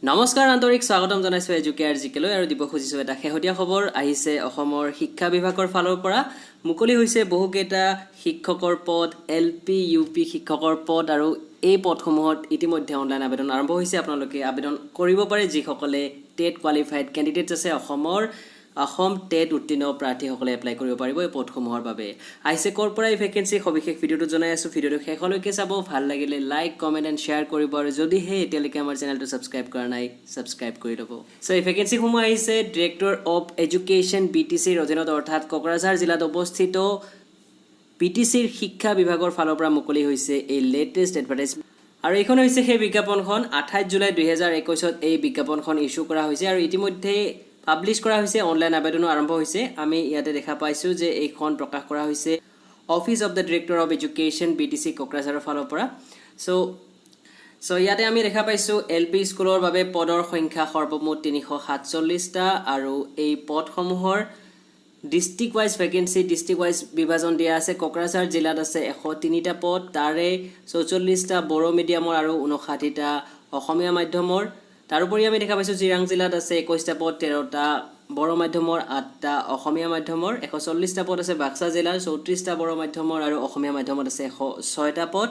নমস্কাৰ, আন্তৰিক স্বাগতম জনাইছোঁ এজুকেয়াৰ জিকেলৈ আৰু দিব খুজিছোঁ এটা শেহতীয়া খবৰ আহিছে অসমৰ শিক্ষা বিভাগৰ ফালৰ পৰা। মুকলি হৈছে বহুকেইটা শিক্ষকৰ পদ, এল পি, ইউ পি শিক্ষকৰ পদ আৰু এই পদসমূহত ইতিমধ্যে অনলাইন আবেদন আৰম্ভ হৈছে। আপোনালোকে আবেদন কৰিব পাৰে, যিসকলে টেট কোৱালিফাইড কেণ্ডিডেটছ আছে। অসমৰ অসম টেট উত্তীৰ্ণ প্ৰাৰ্থীসকলে এপ্লাই কৰিব পাৰিব এই পদসমূহৰ বাবে। আহিছে ক'ৰ পৰা এই ভেকেঞ্চি, সবিশেষ ভিডিঅ'টো জনাই আছোঁ। ভিডিঅ'টো শেষলৈকে চাব। ভাল লাগিলে লাইক, কমেণ্ট এণ্ড শ্বেয়াৰ কৰিব আৰু যদিহে এতিয়ালৈকে আমাৰ চেনেলটো ছাবস্ক্ৰাইব কৰা নাই, ছাবস্ক্ৰাইব কৰি ল'ব। চ' এই ভেকেঞ্চিসমূহ আহিছে ডিৰেক্টৰ অফ এডুকেশ্যন, বিটিচিৰ অধীনত, অৰ্থাৎ কোকৰাঝাৰ জিলাত অৱস্থিত বিটিচিৰ শিক্ষা বিভাগৰ ফালৰ পৰা মুকলি হৈছে এই লেটেষ্ট এডভাৰটাইজমেণ্ট। আৰু এইখন হৈছে সেই বিজ্ঞাপনখন। 28 জুলাই 2021ত এই বিজ্ঞাপনখন ইছ্যু কৰা হৈছে আৰু ইতিমধ্যে পাব্লিছ কৰা হৈছে। অনলাইন আবেদনো আৰম্ভ হৈছে। আমি ইয়াতে দেখা পাইছোঁ যে এইখন প্ৰকাশ কৰা হৈছে Office of the Director of Education, BTC কোকৰাঝাৰৰ ফালৰ পৰা। চ' ইয়াতে আমি দেখা পাইছোঁ, এল পি স্কুলৰ বাবে পদৰ সংখ্যা সৰ্বমুঠ 347টা আৰু এই পদসমূহৰ district wise vacancy, district wise বিভাজন দিয়া আছে। কোকৰাঝাৰ জিলাত আছে 103টা পদ, তাৰে 44টা বড়ো মিডিয়ামৰ আৰু 59টা অসমীয়া মাধ্যমৰ। তাৰোপৰি আমি দেখা পাইছোঁ, চিৰাং জিলাত আছে 21টা পদ, 13টা বড়ো মাধ্যমৰ, 8টা অসমীয়া মাধ্যমৰ। 140টা পদ আছে বাক্সা জিলাৰ, 34টা বড়ো মাধ্যমৰ আৰু অসমীয়া মাধ্যমত আছে 106টা পদ।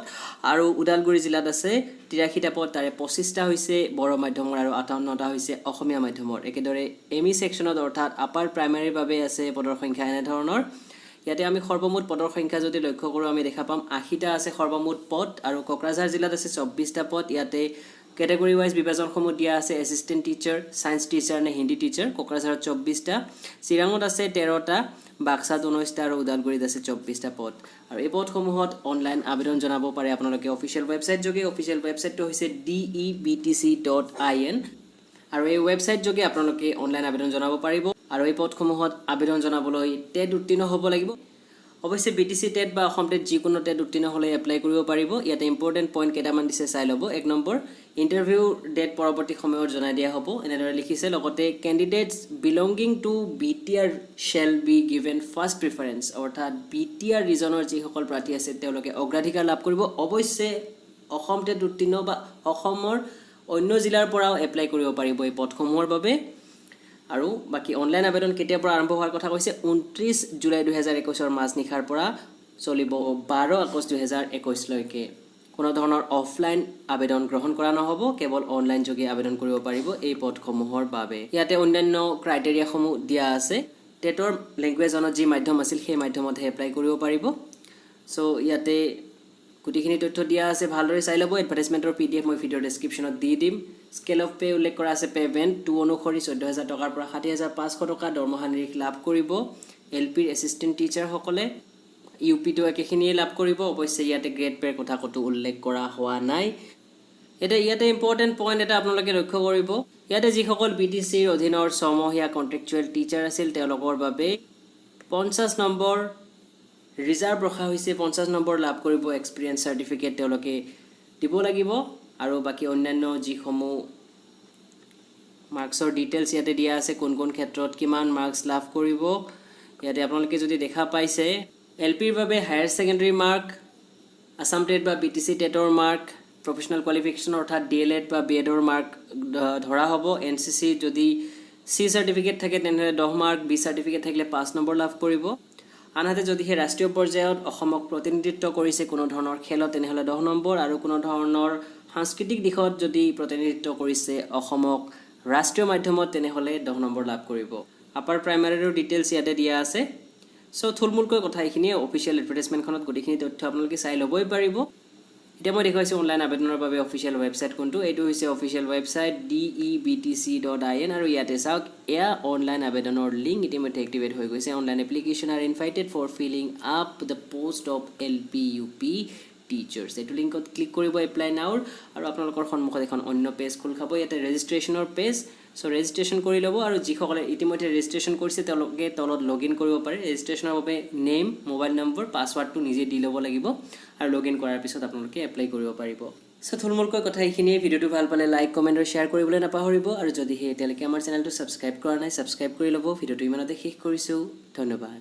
আৰু ওদালগুৰি জিলাত আছে 83টা পদ, তাৰে 25টা হৈছে বড়ো মাধ্যমৰ আৰু 58টা হৈছে অসমীয়া মাধ্যমৰ। একেদৰে এম ই ছেকশ্যনত, অৰ্থাৎ আপাৰ প্ৰাইমাৰীৰ বাবে আছে পদৰ সংখ্যা এনেধৰণৰ। ইয়াতে আমি সৰ্বমুঠ পদৰ সংখ্যা যদি লক্ষ্য কৰোঁ, আমি দেখা পাম 80টা আছে সৰ্বমুঠ পদ আৰু কোকৰাঝাৰ জিলাত আছে 24টা পদ। ইয়াতে কেটেগৰী ৱাইজ বিভাজনসমূহ দিয়া আছে, এছিষ্টেণ্ট টিচাৰ, ছায়েন্স টিচাৰ নে হিন্দী টিচাৰ। কোকৰাঝাৰত 24টা, চিৰাঙত আছে 13টা, বাক্সাত 19টা আৰু ওদালগুৰিত আছে 24টা পদ। আৰু এই পদসমূহত অনলাইন আবেদন জনাব পাৰে আপোনালোকে অফিচিয়েল ৱেবছাইট যোগে। অফিচিয়েল ৱেবছাইটটো হৈছে debtc.in আৰু এই ৱেবছাইট যোগে আপোনালোকে অনলাইন আবেদন জনাব পাৰিব। আৰু এই পদসমূহত আবেদন জনাবলৈ টেট উত্তীৰ্ণ হ'ব লাগিব। অৱশ্যে বিটিচি টেট বা অসম টেট, যিকোনো টেট উত্তীৰ্ণ হ'লে এপ্লাই কৰিব পাৰিব। ইয়াতে ইম্পৰ্টেণ্ট পইণ্ট কেইটামান দিছে, চাই ল'ব। এক নম্বৰ, ইণ্টাৰভিউ ডেট পৰৱৰ্তী সময়ত জনাই দিয়া হ'ব, এনেদৰে লিখিছে। লগতে "Candidates belonging to BTR shall be given first preference", অৰ্থাৎ বিটিআৰ ৰিজনৰ যিসকল প্ৰাৰ্থী আছে, তেওঁলোকে অগ্ৰাধিকাৰ লাভ কৰিব। অৱশ্যে অসম টেট উত্তীৰ্ণ বা অসমৰ অন্য জিলাৰ পৰাও এপ্লাই কৰিব পাৰিব এই পদসমূহৰ বাবে। আৰু বাকী অনলাইন আবেদন কেতিয়াৰ পৰা আৰম্ভ হোৱাৰ কথা কৈছে? 29 জুলাই 2021ৰ মাজনিশাৰ পৰা চলিব 12 আগষ্ট 2021লৈকে। কোনো ধৰণৰ অফলাইন আবেদন গ্ৰহণ কৰা নহ'ব, কেৱল অনলাইন যোগে আবেদন কৰিব পাৰিব এই পদসমূহৰ বাবে। ইয়াতে অন্যান্য ক্ৰাইটেৰিয়াসমূহ দিয়া আছে। টেটৰ লেংগুৱেজ ওৱানত যি মাধ্যম আছিল, সেই মাধ্যমতহে এপ্লাই কৰিব পাৰিব। চ' ইয়াতে গোটেইখিনি তথ্য দিয়া আছে, ভালদৰে চাই ল'ব। এডভাৰটাইজমেণ্টৰ পিডিএফ মই ভিডিঅ'ৰ ডেছক্ৰিপশ্যনত দি দিম। স্কেল অফ পে' উল্লেখ কৰা আছে, পে' বেণ্ড 2 অনুসৰি 14,000 টকাৰ পৰা 60,500 টকা দৰমহা নিৰিখ লাভ কৰিব এল পিৰ এছিষ্টেণ্ট টিচাৰসকলে। ইউ পিটো একেখিনিয়ে লাভ কৰিব। অৱশ্যে ইয়াতে গ্ৰেড পে'ৰ কথা ক'তো উল্লেখ কৰা হোৱা নাই। এতিয়া ইয়াতে ইম্পৰ্টেণ্ট পইণ্ট এটা আপোনালোকে লক্ষ্য কৰিব। ইয়াতে যিসকল বিটিচিৰ অধীনৰ ছমহীয়া কণ্ট্ৰেকচুৱেল টিচাৰ আছিল, তেওঁলোকৰ বাবে 50 নম্বৰ ৰিজাৰ্ভ ৰখা হৈছে। 50 নম্বৰ লাভ কৰিব, এক্সপিৰিয়েঞ্চ চাৰ্টিফিকেট তেওঁলোকে দিব লাগিব। আৰু বাকী অন্যান্য যিসমূহ মাৰ্কছৰ ডিটেইলছ ইয়াতে দিয়া আছে, কোন কোন ক্ষেত্ৰত কিমান মাৰ্কছ লাভ কৰিব। ইয়াতে আপোনালোকে যদি দেখা পাইছে, এল পিৰ বাবে higher secondary mark, Assam TET বা বিটিচি টেটৰ মাৰ্ক, প্ৰফেচনেল কোৱালিফিকেশ্যন অৰ্থাৎ ডি এল এড বা বি এডৰ মাৰ্ক ধৰা হ'ব। এনচিচি যদি চি চাৰ্টিফিকেট থাকে, তেনেহ'লে 10 মাৰ্ক, বি চাৰ্টিফিকেট থাকিলে 5 নম্বৰ লাভ কৰিব। আনহাতে যদিহে ৰাষ্ট্ৰীয় পৰ্যায়ত অসমক প্ৰতিনিধিত্ব কৰিছে কোনো ধৰণৰ খেলত, তেনেহ'লে 10 নম্বৰ আৰু কোনো ধৰণৰ সাংস্কৃতিক দিশত যদি প্ৰতিনিধিত্ব কৰিছে অসমক ৰাষ্ট্ৰীয় মাধ্যমত, তেনেহ'লে 10 নম্বৰ লাভ কৰিব। আপাৰ প্ৰাইমাৰীৰো ডিটেইলছ ইয়াতে দিয়া আছে। চ' থুলমূলকৈ কথা এইখিনিয়ে। অফিচিয়েল এডভাৰটাইজমেণ্টখনত গোটেইখিনি তথ্য আপোনালোকে চাই ল'বই পাৰিব। এতিয়া মই দেখুৱাইছোঁ অনলাইন আবেদনৰ বাবে অফিচিয়েল ৱেবছাইট কোনটো। এইটো হৈছে অফিচিয়েল ৱেবছাইট debtc.in আৰু ইয়াতে চাওক, এয়া অনলাইন আবেদনৰ লিংক ইতিমধ্যে এক্টিভেট হৈ গৈছে। "Online application are invited for filling up the post of LP UP teachers", এইটো লিংকত ক্লিক কৰিব, এপ্লাই নাওৰ, আৰু আপোনালোকৰ সন্মুখত এখন অন্য পেজ খোল খাব। ইয়াতে ৰেজিষ্ট্ৰেশ্যনৰ পেজ। চ' ৰেজিষ্ট্ৰেশ্যন কৰি ল'ব আৰু যিসকলে ইতিমধ্যে ৰেজিষ্ট্ৰেশ্যন কৰিছে, তেওঁলোকে তলত লগ ইন কৰিব পাৰে। ৰেজিষ্ট্ৰেশ্যনৰ বাবে নেম, মোবাইল নম্বৰ, পাছৱাৰ্ডটো নিজে দি ল'ব লাগিব আৰু লগ ইন কৰাৰ পিছত আপোনালোকে এপ্লাই কৰিব পাৰিব। চ' থুলমূলকৈ কথা এইখিনিয়ে। ভিডিঅ'টো ভাল পালে লাইক, কমেণ্ট আৰু শ্বেয়াৰ কৰিবলৈ নাপাহৰিব আৰু যদিহে এতিয়ালৈকে আমাৰ চেনেলটো ছাবস্ক্ৰাইব কৰা নাই, ছাবস্ক্ৰাইব কৰি ল'ব। ভিডিঅ'টো ইমানতে শেষ কৰিছোঁ। ধন্যবাদ।